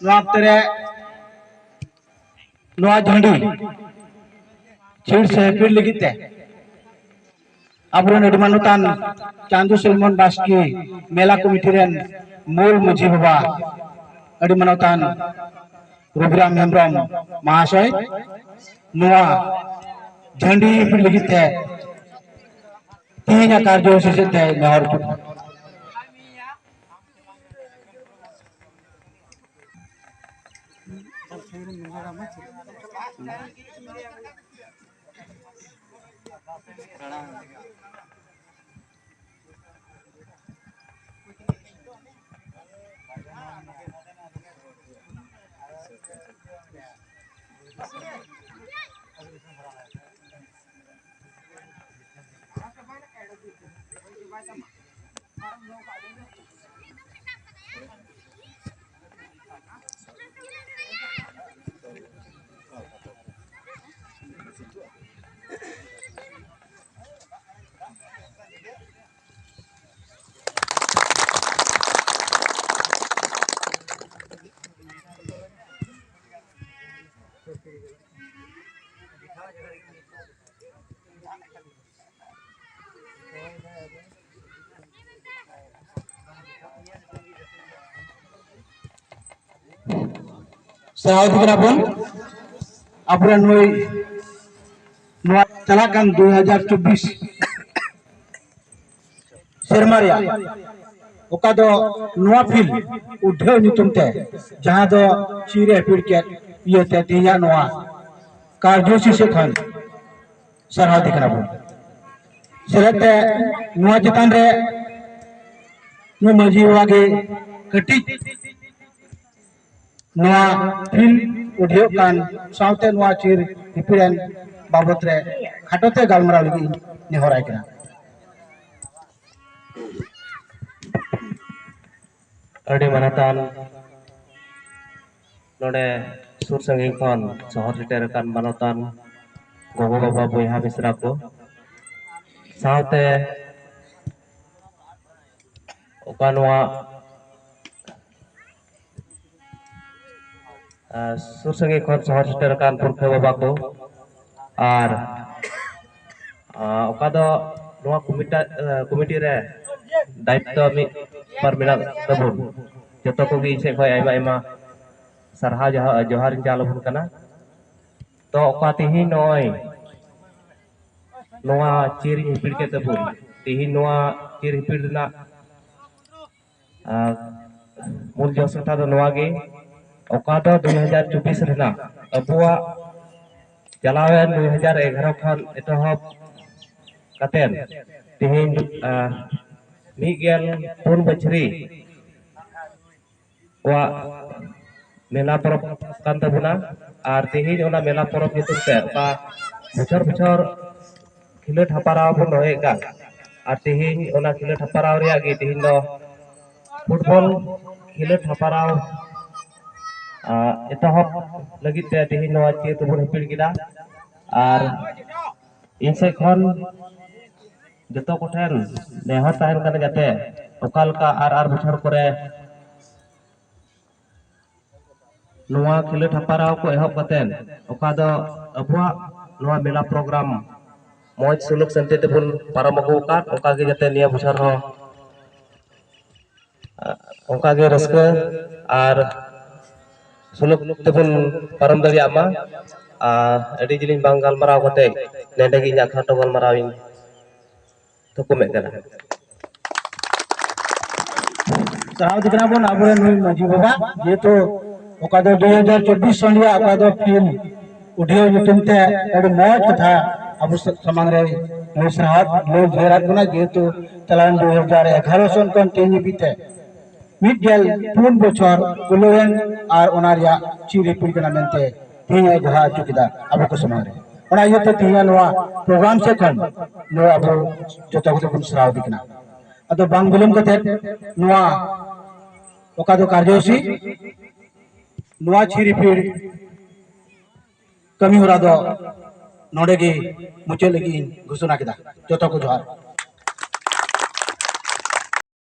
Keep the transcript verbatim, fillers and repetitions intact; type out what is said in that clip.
ᱱᱚᱣᱟ ᱚᱠᱛᱮ ᱨᱮ ᱱᱚᱣᱟ ᱡᱷᱟᱹᱱᱰᱤ ᱪᱷᱤᱲ ᱥᱮ ᱦᱤᱯᱤᱲ ᱞᱟᱹᱜᱤᱫ ᱛᱮ ᱟᱵᱚᱨᱮᱱ ᱟᱹᱰᱤ ᱢᱟᱱᱚᱛᱟᱱ ᱪᱟᱸᱫᱩ ᱥᱚᱞᱢᱚᱱ ᱵᱟᱥᱠᱮ ᱢᱮᱞᱟ ᱠᱚᱢᱤᱴᱤ ᱨᱮᱱ ᱢᱩᱞ ᱢᱟᱹᱡᱷᱤ ᱵᱟᱵᱟ ᱟᱹᱰᱤ ᱢᱟᱱᱚᱛᱟᱱ ᱨᱚᱵᱤᱨᱟᱢ ᱦᱮᱢᱵᱨᱚᱢ ᱢᱟᱦᱟᱥᱚᱭ ᱱᱚᱣᱟ ᱡᱷᱟᱹᱱᱰᱤ ᱦᱤᱯᱤᱲ ᱞᱟᱹᱜᱤᱫ ᱛᱮ ᱛᱮᱦᱮᱧᱟᱜ ᱠᱟᱨᱡᱚᱥᱩᱪᱤ ᱥᱮᱫ ᱛᱮ ᱱᱮᱦᱚᱨ ᱦᱚᱪᱚ᱾ ᱥᱟᱶ ᱤᱫᱤ ᱠᱟᱱᱟ ᱵᱚᱱ ᱟᱵᱚᱨᱮᱱ ᱱᱩᱭ ᱱᱚᱣᱟ ᱪᱟᱞᱟᱜ ᱠᱟᱱ ᱫᱩ ᱦᱟᱡᱟᱨ ᱪᱚᱵᱵᱤᱥ ᱥᱮᱨᱢᱟ ᱨᱮᱭᱟᱜ, ᱚᱠᱟ ᱫᱚ ᱱᱚᱣᱟ ᱯᱷᱤᱞᱰ ᱩᱰᱷᱟᱹᱣ ᱧᱩᱛᱩᱢ ᱛᱮ, ᱡᱟᱦᱟᱸ ᱫᱚ ᱪᱤᱨ ᱮ ᱦᱤᱯᱤᱲ ᱠᱮᱫ ᱤᱭᱟᱹᱛᱮ ᱛᱮᱦᱮᱧᱟᱜ ᱱᱚᱣᱟ ᱠᱟᱨᱡᱚᱥᱩᱪᱤ ᱥᱮᱫ ᱠᱷᱚᱱ ᱥᱟᱨᱦᱟᱣ ᱫᱤ ᱠᱟᱱᱟ ᱵᱚᱱ᱾ ᱥᱮᱞᱮᱫ ᱛᱮ ᱱᱚᱣᱟ ᱪᱮᱛᱟᱱ ᱨᱮ ᱱᱩᱭ ᱢᱟᱹᱡᱷᱤ ᱵᱟᱵᱟ ᱜᱮ ᱠᱟᱹᱴᱤᱡ ᱱᱚᱣᱟ ᱯᱷᱤᱞᱰ ᱩᱰᱷᱤᱭᱚᱜ ᱠᱟᱱ ᱥᱟᱶᱛᱮ ᱱᱚᱣᱟ ᱪᱤᱨ ᱦᱤᱯᱤᱲ ᱮᱱ ᱵᱟᱵᱚᱛ ᱨᱮ ᱠᱷᱟᱴᱚ ᱛᱮ ᱜᱟᱞᱢᱟᱨᱟᱣ ᱞᱟᱹᱜᱤᱫ ᱤᱧ ᱱᱮᱦᱚᱨᱟᱭ ᱠᱟᱱᱟ᱾ ᱟᱹᱰᱤ ᱢᱟᱱᱚᱛᱟᱱ ᱱᱚᱰᱮ ᱥᱩᱨ ᱥᱟᱺᱜᱤᱧ ᱠᱷᱚᱱ ᱥᱚᱦᱚᱨ ᱥᱮᱴᱮᱨ ᱟᱠᱟᱱ ᱢᱟᱱᱚᱛᱟᱱ ᱜᱚᱜᱚ ᱵᱟᱵᱟ ᱵᱚᱭᱦᱟ ᱢᱤᱥᱨᱟ ᱠᱚ ᱥᱟᱶᱛᱮ ᱚᱠᱟ ᱱᱚᱣᱟ ᱥᱩᱨ ᱥᱟᱺᱜᱤᱧ ᱠᱷᱚᱱ ᱥᱚᱦᱚᱨ ᱥᱮᱴᱮᱨ ᱟᱠᱟᱱ ᱯᱩᱨᱠᱷᱟᱹ ᱵᱟᱵᱟ ᱠᱚ, ᱟᱨ ᱟᱨ ᱚᱠᱟ ᱫᱚ ᱱᱚᱣᱟ ᱠᱚᱢᱤᱴᱟ-, ᱟᱨ ᱠᱚᱢᱤᱴᱤ ᱨᱮ ᱫᱟᱭᱤᱛᱛᱚ ᱢᱤᱫ ᱵᱟᱨ ᱢᱮᱱᱟᱜ ᱛᱟᱵᱚᱱ, ᱡᱚᱛᱚ ᱠᱚᱜᱮ ᱤᱧ ᱥᱮᱫ ᱠᱷᱚᱱ ᱟᱭᱢᱟ ᱟᱭᱢᱟ ᱥᱟᱨᱦᱟᱣ ᱡᱚᱦᱟ-, ᱡᱚᱦᱟᱨᱤᱧ ᱪᱟᱞ ᱟᱵᱚᱱ ᱠᱟᱱᱟ᱾ ᱛᱚ ᱚᱠᱟ ᱛᱮᱦᱮᱧ ᱱᱚᱜᱼᱚᱭ ᱱᱚᱣᱟ ᱪᱤᱨ ᱦᱤᱯᱤᱲ ᱠᱮᱫ ᱛᱟᱵᱚᱱ, ᱛᱮᱦᱮᱧ ᱱᱚᱣᱟ ᱪᱤᱨ ᱦᱤᱯᱤᱲ ᱨᱮᱱᱟᱜ ᱟᱨ ᱢᱩᱞ ᱡᱚᱥ ᱠᱟᱛᱷᱟ ᱫᱚ ᱱᱚᱣᱟ ᱜᱮ, ᱚᱠᱟ ᱫᱚ ᱫᱩ ᱦᱟᱡᱟᱨ ᱪᱚᱵᱵᱤᱥ ᱨᱮᱱᱟᱜ ᱟᱵᱚᱣᱟᱜ ᱪᱟᱞᱟᱣᱮᱱ ᱫᱩ ᱦᱟᱡᱟᱨ ᱮᱜᱟᱨᱚ ᱠᱷᱚᱱ ᱮᱛᱚᱦᱚᱵ ᱠᱟᱛᱮᱫ ᱛᱮᱦᱮᱧ, ᱟᱨ, ᱢᱤᱫ ᱜᱮᱞ ᱯᱩᱱ ᱵᱚᱪᱷᱨᱤ ᱠᱚᱣᱟᱜ ᱢᱮᱞᱟ ᱯᱚᱨᱚᱵᱽ ᱠᱟᱱ ᱛᱟᱵᱚᱱᱟ᱾ ᱟᱨ ᱛᱮᱦᱮᱧ ᱚᱱᱟ ᱢᱮᱞᱟ ᱯᱚᱨᱚᱵᱽ ᱧᱩᱛᱩᱢ ᱛᱮ ᱚᱠᱟ ᱵᱚᱪᱷᱚᱨ ᱵᱚᱪᱷᱚᱨ ᱠᱷᱮᱞᱳᱰ ᱦᱮᱯᱨᱟᱣ ᱵᱚᱱ ᱫᱚᱦᱚᱭᱮᱫ ᱠᱟᱱ, ᱟᱨ ᱛᱮᱦᱮᱧ ᱚᱱᱟ ᱠᱷᱮᱞᱳᱰ ᱦᱮᱯᱨᱟᱣ ᱨᱮᱭᱟᱜ ᱜᱮ ᱛᱮᱦᱮᱧ ᱫᱚ ᱯᱷᱩᱴᱵᱚᱞ ᱠᱷᱮᱞᱳᱰ ᱦᱮᱯᱨᱟᱣ, ᱟᱸ, ᱮᱛᱚᱦᱚᱵ ᱞᱟᱹᱜᱤᱫ ᱛᱮ ᱛᱮᱦᱮᱧ ᱱᱚᱣᱟ ᱪᱤᱨ ᱫᱚᱵᱚᱱ ᱦᱤᱯᱤᱲ ᱠᱮᱫᱟ᱾ ᱟᱨ ᱤᱧ ᱥᱮᱫ ᱠᱷᱚᱱ ᱡᱚᱛᱚ ᱠᱚᱴᱷᱮᱱ ᱱᱮᱦᱚᱨ ᱛᱟᱦᱮᱱ ᱠᱟᱱᱟ, ᱡᱟᱛᱮ ᱚᱠᱟ ᱞᱮᱠᱟ ᱟᱨ ᱟᱨ ᱵᱚᱪᱷᱚᱨ ᱠᱚᱨᱮ ᱱᱚᱣᱟ ᱠᱷᱮᱞᱳᱰ ᱦᱮᱯᱨᱟᱣ ᱠᱚ ᱮᱦᱚᱵ ᱠᱟᱛᱮᱫ ᱚᱠᱟ ᱫᱚ ᱟᱵᱚᱣᱟᱜ ᱱᱚᱣᱟ ᱢᱮᱞᱟ ᱯᱨᱳᱜᱨᱟᱢ ᱢᱚᱡᱽ ᱥᱩᱞᱩᱠ ᱥᱟᱱᱛᱤ ᱛᱮᱵᱚᱱ ᱯᱟᱨᱚᱢ ᱟᱹᱜᱩ ᱟᱠᱟᱫ, ᱚᱱᱠᱟ ᱜᱮ ᱡᱟᱛᱮ ᱱᱤᱭᱟᱹ ᱵᱚᱪᱷᱚᱨ ᱦᱚᱸ, ᱟᱸ, ᱚᱱᱠᱟ ᱜᱮ ᱨᱟᱹᱥᱠᱟᱹ ᱟᱨ ᱥᱩᱞᱩᱠ ᱛᱮᱵᱚᱱ ᱯᱟᱨᱚᱢ ᱫᱟᱲᱮᱭᱟᱜ ᱢᱟ᱾ ᱟᱨ ᱟᱹᱰᱤ ᱡᱤᱞᱤᱧ ᱵᱟᱝ ᱜᱟᱞᱢᱟᱨᱟᱣ ᱠᱟᱛᱮ ᱱᱚᱰᱮ ᱜᱮ ᱤᱧᱟᱹᱜ ᱠᱷᱟᱴᱚ ᱜᱟᱞᱢᱟᱨᱟᱣ ᱤᱧ ᱛᱷᱩᱠᱩᱢᱮᱫ ᱠᱟᱱᱟ᱾ ᱥᱟᱨᱦᱟᱣ ᱫᱮ ᱠᱟᱱᱟ ᱵᱚᱱ ᱟᱵᱚᱨᱮᱱ ᱱᱩᱭ ᱢᱟᱹᱡᱷᱤ ᱵᱟᱵᱟ, ᱡᱮᱦᱮᱛᱩ ᱚᱠᱟ ᱫᱚ ᱫᱩ ᱦᱟᱡᱟᱨ ᱪᱚᱵᱵᱤᱥ ᱥᱚᱱ ᱨᱮᱭᱟᱜ ᱚᱠᱟ ᱫᱚ ᱯᱷᱤᱞᱢ ᱩᱰᱷᱤᱭᱟᱹᱣ ᱧᱩᱛᱩᱢ ᱛᱮ ᱟᱹᱰᱤ ᱢᱚᱡᱽ ᱠᱟᱛᱷᱟ ᱟᱵᱚ ᱥᱟᱢᱟᱝ ᱨᱮ ᱞᱟᱹᱭ ᱥᱟᱦᱟᱫ, ᱞᱟᱹᱭ ᱡᱮᱦᱮᱨᱟᱫ ᱵᱚᱱᱟ, ᱡᱮᱦᱮᱛᱩ ᱪᱟᱞᱟᱣᱮᱱ ᱫᱩ ᱦᱟᱡᱟᱨ ᱮᱜᱟᱨᱚ ᱥᱚᱱ ᱠᱷᱚᱱ ᱛᱮᱦᱮᱧ ᱦᱟᱹᱵᱤᱡ ᱛᱮ ᱢᱤᱫ ᱜᱮᱞ ᱯᱩᱱ ᱵᱚᱪᱷᱚᱨ ᱠᱩᱞᱟᱹᱣᱮᱱ ᱟᱨ ᱚᱱᱟ ᱨᱮᱭᱟᱜ ᱪᱤᱨ ᱦᱤᱯᱤᱲ ᱠᱟᱱᱟ ᱢᱮᱱᱛᱮ ᱛᱮᱦᱮᱧ ᱮ ᱜᱚᱦᱟ ᱦᱚᱪᱚ ᱠᱮᱫᱟ ᱟᱵᱚ ᱠᱚ ᱥᱟᱢᱟᱝ ᱨᱮ᱾ ᱚᱱᱟ ᱤᱭᱟᱹᱛᱮ ᱛᱮᱦᱮᱧ ᱱᱚᱣᱟ ᱯᱨᱳᱜᱨᱟᱢ ᱥᱮᱫ ᱠᱷᱚᱱ ᱱᱚᱣᱟ ᱟᱵᱚ ᱡᱚᱛᱚ ᱠᱚᱛᱮ ᱵᱚᱱ ᱥᱟᱨᱦᱟᱣ ᱤᱫᱤ ᱠᱟᱱᱟ᱾ ᱟᱫᱚ ᱵᱟᱝ ᱵᱤᱞᱚᱢ ᱠᱟᱛᱮ ᱱᱚᱣᱟ ᱚᱠᱟ ᱫᱚ ᱠᱟᱨᱡᱚᱥᱩᱪᱤ, ᱱᱚᱣᱟ ᱪᱤᱨ ᱦᱤᱯᱤᱲ ᱠᱟᱹᱢᱤ ᱦᱚᱨᱟ ᱫᱚ ᱱᱚᱰᱮ ᱜᱮ ᱢᱩᱪᱟᱹᱫ ᱞᱟᱹᱜᱤᱫ ᱤᱧ ᱜᱷᱳᱥᱚᱱᱟ ᱠᱮᱫᱟ᱾ ᱡᱚᱛᱚ ᱠᱚ ᱡᱚᱦᱟᱨ᱾